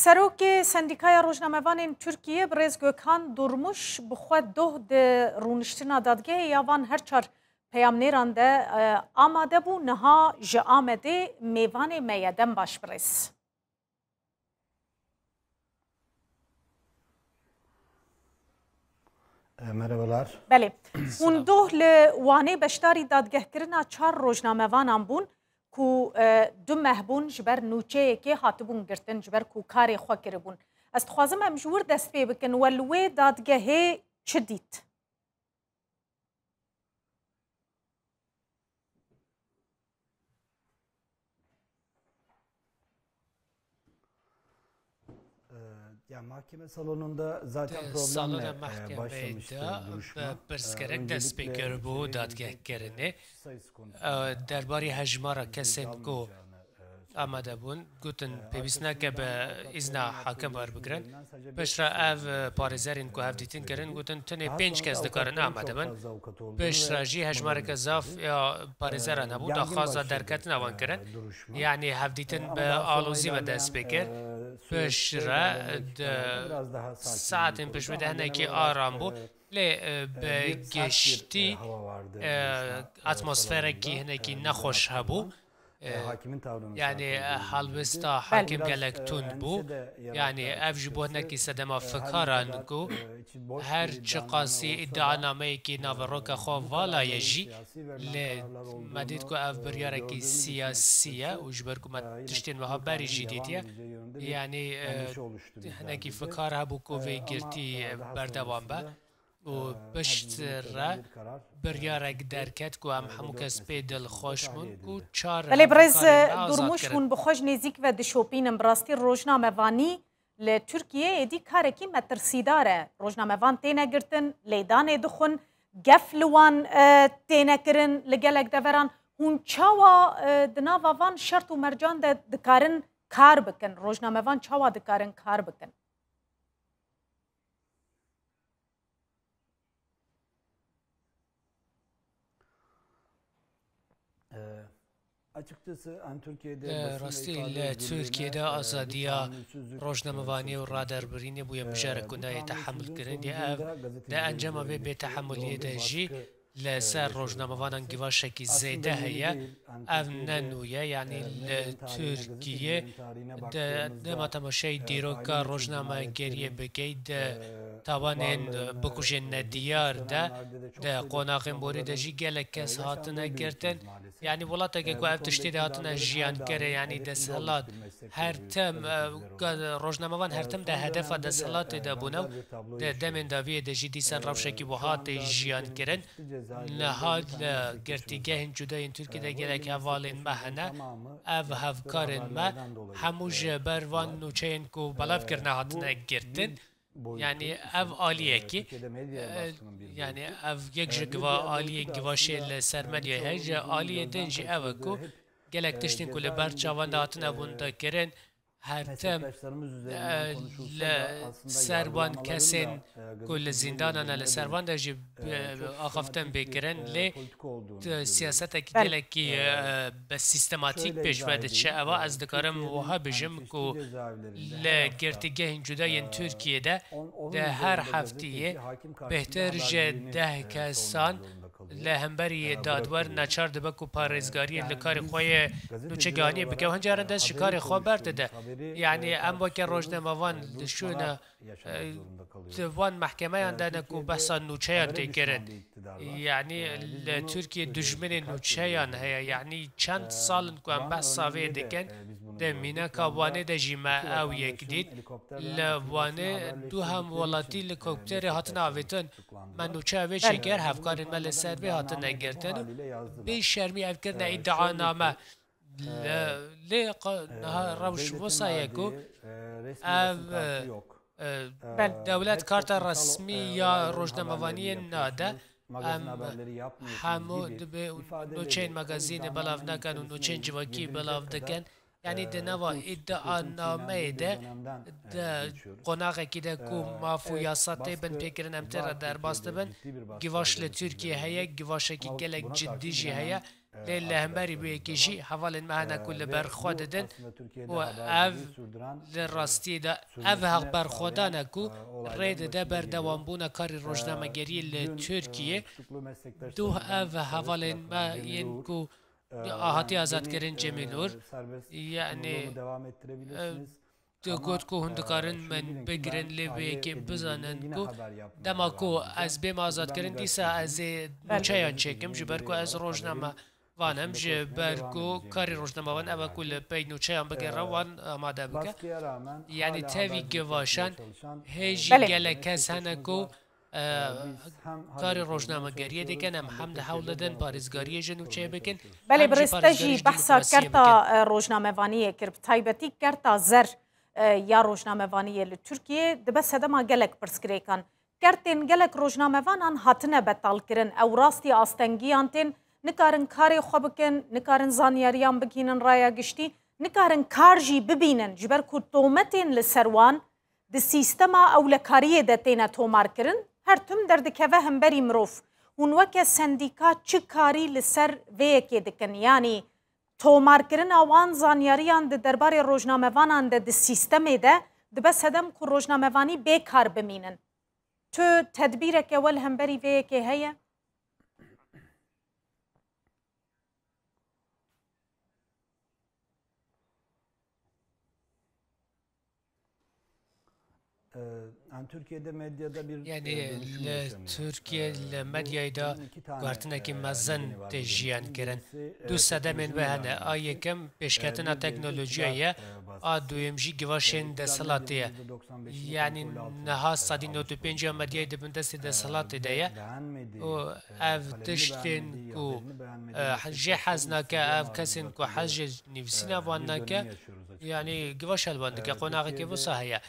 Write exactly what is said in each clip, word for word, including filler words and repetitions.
Serokê Sendîkaya Rojnamevanên Tirkiyê birêz Gökhan Durmuş bi xwe doh di rûniştina dadgehê ya van her çar peyamnêran de, e, amade bû. Niha ji Amedê mêvanê me ye. Dem baş birêz. E, merhabalar. Belê. Hûn doh li Wanê beşdarî dadgehkirina çar rojnamevanan bûn ku, e, du meh bûn ji ber nûçeyekê hatibûn girtin, ji ber ku karê xwe kiribûn. Ez dixwazim em ji wir dest pê bikin, we li wê dadgehê çi dît? Ee, ya mahkeme salonunda zaten Di problem salona de, e, mahkemeyê başlamıştı de duruşma. Ee, pirsgirêk dest pê öncelikle kiribû, üzerinde dadgehkirinê. Sayısı konusunda Ee, derbarî hejmara kesên ku olmayacağını, e, amade bûn, gotin, pêwîst nake bi îzna hakim werbigirin. Piştre ev, e, parêzerên ku hevdîtin kirin, gotin, tenê pênc kes dikarin amade bin. Piştre jî hejmareke zaf ya parêzeran hebû, daxwaza derketina wan kirin. Yanî hevdîtin bi alozî ve dest pê kir. Piştre di saetên piştî de hinekî aram bû. Lê, e, bi giştî, e, atmosferekî hinekî nexweş hebû. E, yanî, e, helwesta hakim gelek tund bû. Yanî, ev ji bo hinekî sedema fikaran ku her çiqasî îdianameyekî naveroka xwe vala ye jî, lê me dît ku ev biryarekî siyasî ye û ji ber ku me tiştên wiha berî jî dîtiye, yanî, e, hinekî fikar hebû ku vê girtî berdewam be. Û piştre biryarek derket ku em hemû kes pê dilxweş bûn ku çar Belê birêz hevkarên me azad Durmuş, kirin. Hûn bi xwe ji nêzîk ve dişopînin. Bi rastî rojnamevanî li Tirkiyeyê êdî karekî metirsîdar e. Rojnamevan têne girtin, lêdanê dixwin, gef li wan, e, têne kirin li gelek deveran. Hûn çawa, e, di nava van şert û mercan de dikarin kar bikin? Rojnamevan çawa dikarin kar bikin? Ee, açıkçası, hani, Türkiye'de Li basın ve rastî ifade li özgürlüğüne, Tirkiyê de e, bir azadiya tahammülsüzlük, e, rojnamevaniyê û söz konusu. Raderbirînê bûye, e, mijarek ku nayê tehemul kirin. Di encama vê bêtehemuliyê de jî li ser rojnamevanan givaşekî zêde heye. Ev ne nû ye, yanî li Tirkiyê de dema temaşeyî dîroka rojnamegeriyê bikey, di tawanên bikujên nediyar de, di qonaxên borî de jî gelek kes hatine girtin. Yanî welateke ku ev tiştê de hatine jiyan kere, yanî desthilat her tim, e, ga-, rojnamevan her tim di hedefa desthilatê de bûne û di demên dawiyê de jî dîsan rewşekî wiha tê jiyan kirin. Niha li girtîgehên cuda yên Tirkiyê de gelek hevalên me hene. Ev hevkarên me hemû ji ber van nûçeyên ku belav kirine hatine girtin. Yanî ev aliyekî, e, yanî ev yek ji giva-, aliyên givaşê li ser medyayê heye, ji aliyê din jî ew e ku gelek tiştên ku li ber çavan de hatine bûn de kirin, her tim, e, li ser wan kesên ku li zîndanan e, li ser wan de jî bi-, axaftin bê kirin, lê di siyasetekî gelekî, e, bi sîstematîk pêş ve diçe. Eva ez dikarim wiha bijim ku li girtîgehên cuda yên Tirkiyê de di her heftiyê bêhtir ji deh kesan li hemberî dadwer neçar dibe ku parêzgariyê li karê xwe yê nûçegihaniyê bike û hin caran dest ji karê xwe berdide. Yanî em weke rojnamevan li şûna, e, di van mehkemeyan de ne ku behsa nûçeyan tê kirin. Yanî li Tirkiyê dijminê nûçeyan heye. Yanî çend sal in ku em behsa vê dikin. Di mînaka Wanê de jî me ew yek dît. Li Wanê du hemwelatî helikopterê hatin avêtin. Me nûçeya vê çêkir, hevkarên me li ser vê hatine girtin. Bê şermî ev kirine îdianame. Lê, lê qe-, niha rewş wisa ye ku ev, e, dewlet karta resmî ya rojnamevaniyê nade. Em hemû dibê nûçeyên magazînê belav nekin û nûçeyên civakî belav dikin. Yanî di nava îdianameyê de, di qonaxekî de ku maf û yasa tê binpêkirin, em tê re derbas dibin. Givaş li Tirkiyê heye, givaşekî gelek cidî jî heye. Lê li hemberî wê yekê jî hevalên me hene ku li ber xwe didin û ev li rastiyê de ev berxwedan e ku rê dide berdewambûna karê rojnamegeriyê li Tirkiyê. Duh ev hevalên me yên ku hatiye azadkirin Cemîl Ur, yanî, e, got ku hûn dikarin min bigirin, lê vê yekê bizanin ku dema ku ez bêm azadkirin, dîsa ez ê nûçeyan çêkim, ji ber ku ez rojnamevan im, ji ber ku karê rojnamevan ev e ku li pey nûçeyan bigere, wan amade bike. Yanî tevî givaşan hê jî gelek kes hene ku, e, karê rojnamegeriyê dikin, em hem di hewl didin parêzgariyê ji nûçeyê bikin, Belê, hem jî birêz, te jî parêzgariyê ji behsa demokrasiyê kerta, bikin. e, rojnamevaniyê kir, bi taybetî kerta zer, e, ya rojnamevaniyê li Tirkiyê dibe sedema gelek pirsgirêkan. Kertên gelek rojnamevanan hatine betalkirin. Ew rastî astengiyan tên, nikarin karê xwe bikin, nikarin zanyariyan bigihînin raya giştî, nikarin kar jî bibînin, ji ber ku tometên li ser wan di sîstema ewlekariyê de têne tomarkirin, her tim derdikeve hemberî mirov. Hûn weke sendîka çi karî li ser vê yekê dikin? Yanî tomarkirina wan zanyariyan di derbarê rojnamevanan de di sîstemê de dibe sedem ku rojnamevanî bê kar bimînin. Tu tedbîreke we li hemberî vê yekê heye? Ee, yani Türkiye'de medyada bir, Yanî e, dönüşüm li yaşanıyor. Tirkiye, Ee, li bu medyayê de dönüşümün iki tane, guhertinekî e, mezin nedeni var tê bugün. Jiyan kirin. Birincisi, e, Du sedemên Türkiye'nin ve hene. A yekem pêşketina teknolojiyê ye, a duyem jî givaşên desthilatê ye. Yanî niha sedî nod û pênc ya medyayê di bin destê desthilatê de ye. Û ev tiştên ku, e, jê hez nake, ev kesên ku hez ji nivîsîna van nake, yanî givaş li wan dike, qonaxekê wisa heye.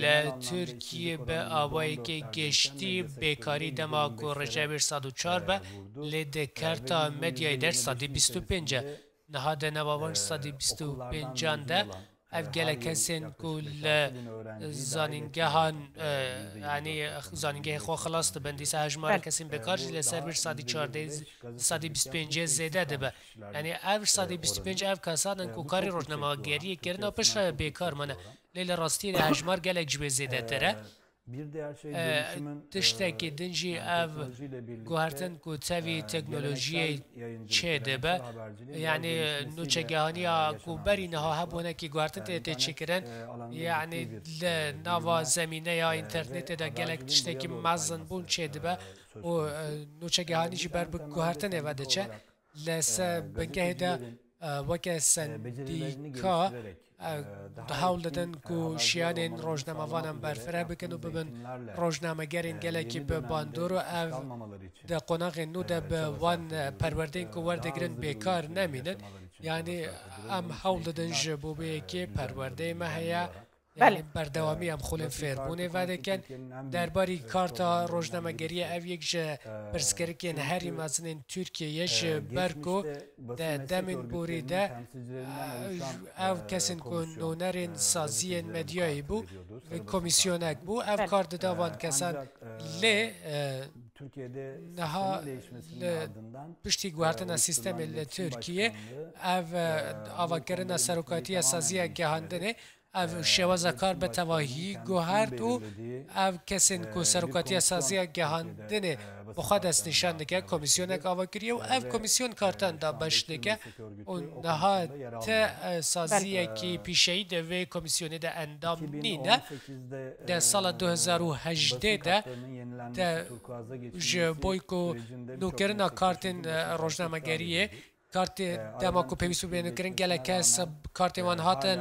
Li Tirkiyê bi awayekê giştî bêkarî dema ku rêjeya wê ji sed û çar be, lê di kerta medyayê de ji sedî bîst û pênc e. Niha di nava van ji sedî bîst û pêncan de ev gelek kesên ku li zanîngehan, e, yanî zanîngehê xwe xilas dibin, dîsa hejmara kesên bêkar jî li ser vê ji sedî çardeh, sedî bîst pêncê zêde dibe. Yanî ev ji sedî bîst û pênc ev kesan in ku karê rojnamegeriyê kirin û piştre bêkar mane. Lê li rastiyê de hejmar gelek ji wê zêdetir e. E, tiştekî din jî ev guhertin ku tevî teknolojiyê çêdibe, yanî nûçegihaniya ku berî niha hebû hinekî guhertin tê tê çêkirin, yanî li nava zemîneya înternetê de gelek tiştekî mezin bûn çêdibe û, e, nûçegihanî jî ber bi guhertinê ve diçe. Li ser bingehê de, e, weke sendîka, e, hewl didin ku şiyanên rojnamevanan berfireh bikin û bibin rojnamegerên gelekî bi bandor û ev di qonaxên nû de bi wan, e, perwerdeyên ku werdigrin bêkar nemînin. Yanî em hewl didin ji bo vê yekê perwerdeyê me heye. Belê. Yanî berdewamî em xulên fêrbûnê vedikin. Derbarî karta rojnamegeriyê ev yek ji pirsgirêkên herî mezin ên Tirkiyeyê ye, ji ber ku di demên borî de, e, ev kesên ku nûnerên saziyên medyayê bû, komîsyonek bû. Ev kar dida van kesan. Lê, e, niha li piştî guhertina sîstemê li Tirkiyê, ev, e, avakirina serokatiya saziya gihandinê, ev şêwaza kar bi tevahî guhert û ev kesên ku serokatiya saziya gihandinê bi xwe destnîşan dike, komîsyonek ava kiriye û ev komîsyon kartan da beş dike û niha ti, e, saziyekî pîşeyî di vê komîsyonê de endam nîne. Di sala du hezar û hejdeh de, de ji bo ku nûkirina kartên, e, rojnamegeriyê, kartê dema ku pêwîst bû bê nûkirin, gelek kes kartên wan hatin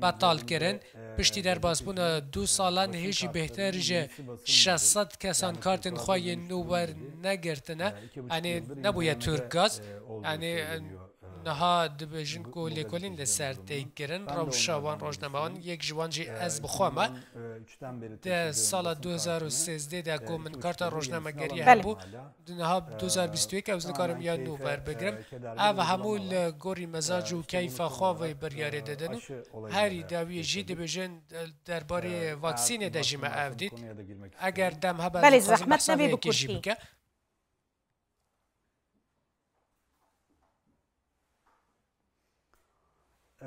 betal kirin. Piştî derbasbûna du salan hê jî bêhtir ji şeş sed kesan kartên xwe yên nû wernegirtine. Yanî nebûye Türk Gaz. Yanî niha dibêjin ku lêkolîn li ser tê kirin. Rewşa wan rojnamevan, yek ji wan jî ez bi xwe me. Di sala du hezar û sêzdeh de ku min karta rojnamegeriyê hebû, niha du hezar bîst û yek ez nikarim ya nû werbigirim. Ev hemû li gorî mizac û keyfa xwe vê biryarê didin û herî dawiyê jî dibêjin derbarê vaksînê de jî me ev dît. Eger dem hebe, belê, ez dixwazim zehmet behsa vê nebê bi yekê jî kurtî bike. Ee,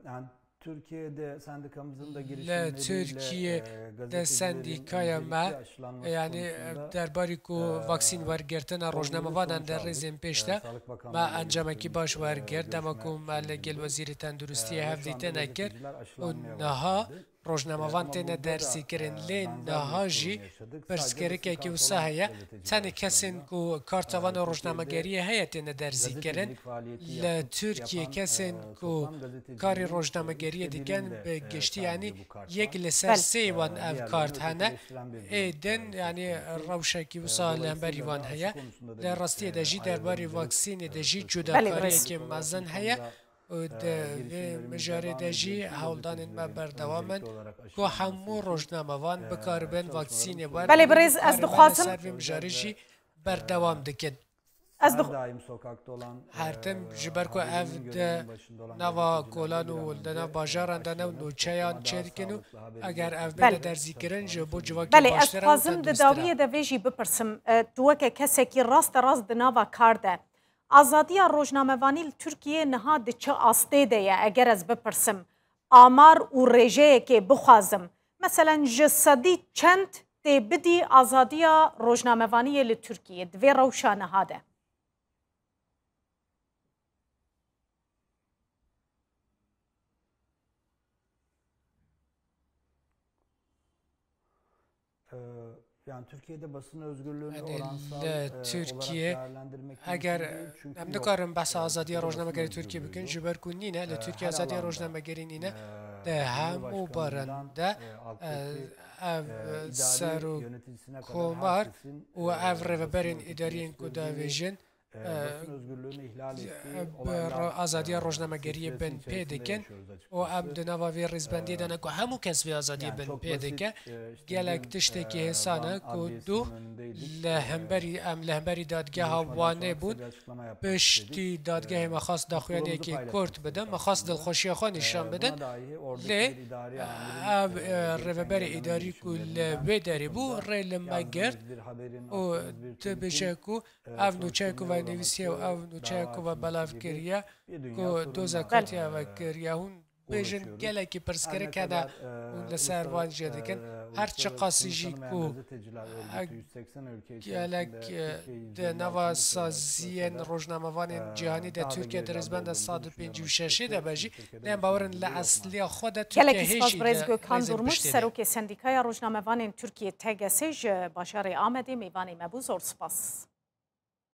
yani Türkiye'de sendikamızın da girişimleriyle, Li Tirkiye e, de gazetecilerin sendîkaya me, öncelikli aşılanması yani konusunda, derbarî ku e, vaksîn wergirtina rojnamevanan de rêzên pêş de, me encamekî baş wergirt. Dema ku me li gel wezîrê tenduristiyê hev dîtine kir û niha rojnamevan têne dersîkirin, lê niha jî pirsgirêkekî wisa heye. Tenê kesên ku karta van rojnamegeriyê heye têne dersîkirin. Li Tirkiye kesên ku karê rojnamegeriyê dikin, bi giştî, yanî yek li ser sê wan ev kart hene. Ê din, yanî rewşekî wisa li hemberî wan heye. Li rastiyê de jî derbarê vaksînê de jî cudakariyekî mezin heye. Û di vê mijarê de jî hewldanên me berdewam in ku hemû rojnamevan bikaribin vaksînê werin. Belê birêz, ez dixwazim ser vê mijarê jî berdewam dikin. Ez dix- Her daim sokakta olan, Her tim, e, ji ber ku ev di nava kolan û di nav bajaran de ne û nûçeyan çêdikin û eger ev bêne derzîkirin, ji bo civakê baştir e û tendurist e. Belê, ez dixwazim di dawiyê de vê jî bipirsim. E, tu weke kesekî raste rast di nava kar de, azadiya rojnamevanî li Tirkiyeyê niha di çi astê de ye, eger ez bipirsim, amar û rêjeyekê bixwazim, meselen, ji sedî çend tê bidî azadiya rojnamevaniyê li Tirkiyeyê di vê rewşa niha de? Ee, yani Türkiye'de basın özgürlüğünü Yanî oransal, li e, Tirkiye, olarak değerlendirmek mümkün eger değil. Çünkü em yok, nikarin behsa e, azadiya rojnamegerî Tirkiye bikin, ji ber ku nîne, li Tirkiye azadiya rojnamegerî nîne, e, di hemû baran de, e, ev, e, serok komar û ev rêveberên îdariyên ku davêjin, e, bi azadiya rojnamegeriyê bin pê dikin û em di nava vê rêzbendiyê de ne ku hemû kes vê azadiyê bin pê dike. Gelek tiştekî hêsan e ku duh li hemberî, em li hemberî dadgeha Wanê bûn. Piştî dadgehê me xwest daxuyaniyekî kurt bidin, me xwest dilxweşiya xwe nîşan bidin. Lê ev, e, rêveberê îdarî ku li wê derê bû, rê li me girt û dibêje ku ev nûçeyê ku ve nivîsiye û ev nûçeyê ku ve belav kiriye, ku doza katiye ve kiriye. Hûn bêjin gelekî pirsgirêk hene, hûn li ser van jê dikin. Her çiqasî jî ku gelek, e, di nava saziyên rojnamevanên cîhanî de Tirkiye di rêzbenda sed û pêncî û şeşê de be jî, lê em bawer in li esliya xwe de Tirkiye hêjî li rêzên piştê de. Serokê Sendîkaya Rojnamevanên Tirkiye, T G S, ji bajarê Amedê mêvanê me bû. Zor spas.